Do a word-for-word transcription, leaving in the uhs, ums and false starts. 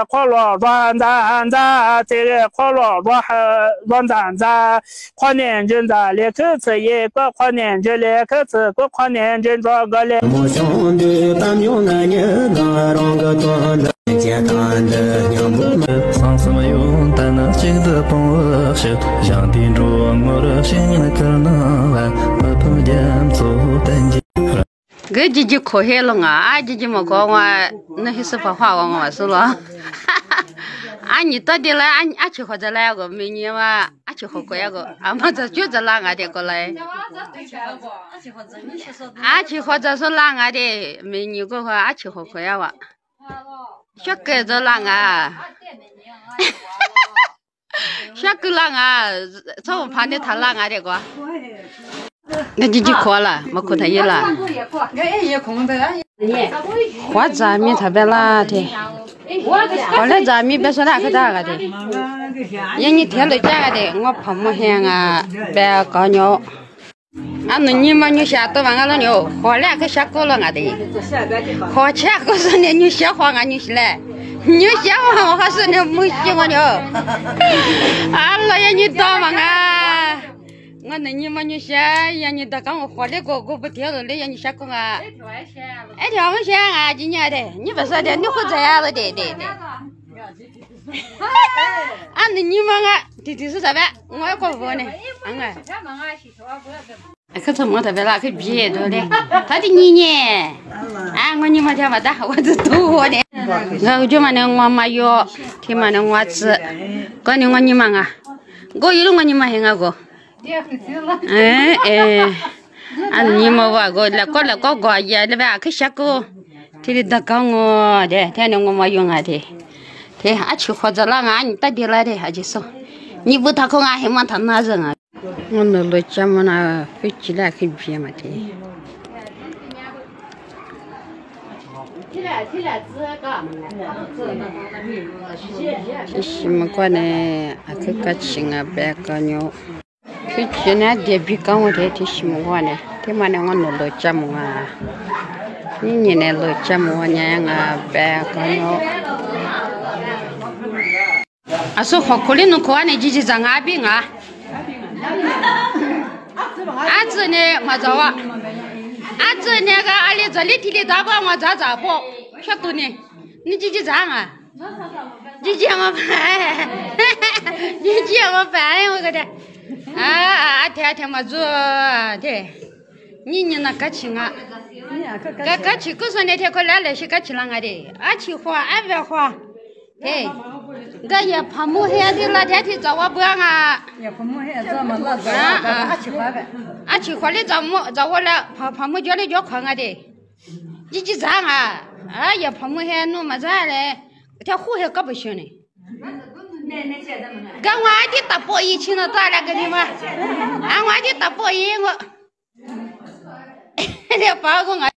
འཁོར་ལོ་རོ་མཛའ་མཛའ་ཙེ་རེ་འཁོར་ལོ་རོ་ཧ་རོ་མཛའ་མཛའ། ཁོ་ནས་འཇུ་མཛའ་ལེ་ཁུ་ཚི་ཡེ་ཀོ། ཁོ་ནས་འཇུ་ལེ་ཁུ་ཚི་ཀོ། ཁོ་ནས་འཇུ་འགྲོ་གོ་ལེ། མོ་ཆུང་དུས་གཏམ་ཡོང་ང་ཉི་ན་རང་གི་དོན་དུ་བྱེད་སྟངས་འདི་སྙམ་པོ་མི། སང་སང་ཡོང་ད་ན་གཅིག་ཏུ་སྤོང་བར་ཞུ། ཞང་དེ་འགྲོ་ངོར་ཤིང་ཁར་ནང་ལ་མི་ཕམ་རྒྱ་མཚོ་བསྟན་རྒྱུ། གི་ཇི་ཇི་གོ་ཧེ་ལོ་ང་ཨ་ཇི་ཇི་མ་གོ་ང་ནི་ཧི་སི་ཕ་ཧ་བ་ང་བ་སུ་ལོ། ཨ་ཉི་ཏོ་དེ་ལ་ཨ་ཨ་ཆི་ཧོ་ཛ་ལ་ཡ་གོ་མི་ཉི་བ་ཨ་ཆི་ཧོ་གོ་ཡ་གོ་ཨ་མ་ཛ་ཅུ་ཛ་ལ་ང་དེ་གོ་ལ་ཡ། ཨ་ཆི་ཧོ་ཛ་སུ་ལ་ང་དེ་མི་ཉི་གོ་ཧོ་ཨ་ཆི་ཧོ་གོ་ཡ་བ། ཤོ་ཀེ་ཛ་ལ་ང་། ཤ་ཀུ་ལ་ང་། ཚོ་བ་ཕ་ནི་ཐ་ལ་ང་རེ་གོ། ང་ཇི་ཇི་གོ་ལ་མ་གོ་ཐ་ཡེ་ལ། གོ་ཛ་མི་ཐ་བེ་ལ་དེ། གོ་ལེ་ཛ་མི་བེ་སོ་ར་ཁ་ད་ག་དེ། ཡེ་ཉི་དེ་ལོ་ཅ་ག་དེ་ངོ་བ་མོ་ཧེ་ང་བེ་གོ་ཉོ། ཨ་ནུ་ཉི་མ་ཉུ་ཤ་ཏོ་མ་ང་ལོ་ཉོ། ཧོ་ལེ་ཁ་ཤ་ཀོ་ལོ་ང་དེ། ཧོ་ཆ་ཀོ་སོ་ནེ་ཉུ་ཤ་ཧོ་ང་ཉུ་ཤ་ལེ། ཉུ་ཤ་ཧོ་ཧོ་སོ་ནེ་མུ་ཤི་མ་ཉོ། ཨ་ལོ་ཡ་ཉི་ཏོ་མ་ང་། ང་ནུ་ཉི་མ་ཉུ་ཤ་ཡ་ཉི་ཏོ་གང་ཧོ་ལེ་གོ་གོ་བུ་དེ་ལོ་ལེ་ཡ་ཉུ་ཤ་ཀོ་ང་། ཨེ་དེ་ཧོ་ཤ་ང་ཇི་ཉ་རེ་ཉི་བ་ས་དེ་ཉུ་ཧོ་ཛ་ཡ་ལོ་དེ་དེ་དེ། ཨ་ནི་ཉི་མ་ང་དེ་དེ་སུ་ཟ་བས་ངོ་ཡ་ཀོ་བོ་ནེ་ཨ་ང་། ཁ་ཚ་མོ་ད་བེ་ལ་ཁི་བྱེད་དོ་ལེ། ད་དེ་གཉིས་ཉེ། ཨ་ངོ་གཉིས་མ་ཐེ་མ་ད་འོ་དུ་དུ་འོ་ནེ། ང་འུ་ཇོ་མ་ནེ་ངོ་མ་ཡོ། ཐེ་མ་ནེ་ངོ་ཚི། གོ་ནེ་ངོ་གཉིས་མ་ང་། གོ་ཡུ་རུ་ངོ་གཉིས་མ་ཧེ་ང་གོ། ཨེ་ཨེ། ཨ་ནི་མོ་བ་གོ་ལ་གོ་ལ་གོ་གོ་ཡ་ལེ་བ་ཁི་ཤ་ཀོ། དེ་རི་ད་གང་ངོ་དེ་དེ་ནེ་ངོ་མ་ཡོ་ང་དེ། དེ་ཨ་ཆུ་ཁོ་ཛ་ལ་ང་ཨ་ནི་ད་དེ་ལ་རེ་ཨ་ཇི་སོ། ཉི་བུ་ད་ཁོ་ང་ཧེ་མ་ད་ན་ཟ་ང་། ང་ནུ་ལོ་ཅ་མོ་ན་ཕི་ཅི་ལ་ཁི་བྱེ་མ་དེ། ཤི་མི་ཀ་ནེ་ཨ་ཁི་ཀ་ཆི་ང་བེ་ཀ་ཉོ། ཁི་ཅི་ན་དེ་བི་ཀ་ངོ་དེ་དེ་ཤི་མི་ཀ་ནེ་དེ་མ་ནེ་ང་ནུ་ལོ་ཅ་མོ་ང་། ནི་ཉི་ནེ་ལོ་ཅ་མོ་ཉ་ཡ་ང་བེ་ཀ་ཉོ། ཨ་སོ་ཧོ་ཁོ་ལི་ནུ་ཁོ་ཨ་ནེ་ཇི་ཇི་ཛ་ང་བི་ང་། ཨ་ཙི་ནེ་མ་ཛ་བ། ཨ་ཙི་ནེ་ག་ཨ་ལེ་ཛ་ལི་ཐི་ལི་ད་བ་ང་ཛ་ཛ་པོ། ཤ་ཏུ་ནེ། ནི་ཇི་ཇི་ཛ་ང་། ཇི་ཇི་ང་པ། ཇི་ཇི་ང་པ་ཨ་ཡོང་ག་དེ། ཨ་ཨ་ཨ་དེ་ཨ་དེ་མ་ཛུ་དེ། ཉི་ཉི་ན་ག་ཆི་ང་། ག་ག་ཆི་ཀུ་སོ་ནེ་དེ་ཁོ་ལ་ལ་ཤི་ག་ཆི་ལ་ང་རེ། ཨ་ཆི་ཧོ་ཨ་བེ་ཧོ། དེ། ག་ཡ་ཕ་མོ་ཧེ་དེ་ལ་དེ་དེ་ཛ་བ་བུ་ང་། ཡ་ཕ་མོ་ཧེ་ཛ་མ་ལ་ཛ་ཨ་ཨ་ཨ་ཆི་ཧོ་བེ། ཨ་ཆི་ཧོ་ལེ་ཛ་མོ་ཛ་བོ་ལ་ཕ་ཕ་མོ་ཇོ་ལེ་ཇོ་ཁ་ང་དེ། ཅི་ཅི་ཟ་ང་། ཨ་ཡ་ཕ་མོ་ཧེ་ནུ་མ་ཟ་ལེ། ཏེ་ཧུ་ཧེ་ཀ་བ་ཤོ་ནེ། ག་ང་ཨ་ཏི་ཏ་པོ་ཡི་ཆི་ནོ་ཏ་ལ་ག་ནི་མ། ཨ་ང་ཨ་ཏི་ཏ་པོ་ཡི་ངོ་། ལེ་པ་གོ་ང་།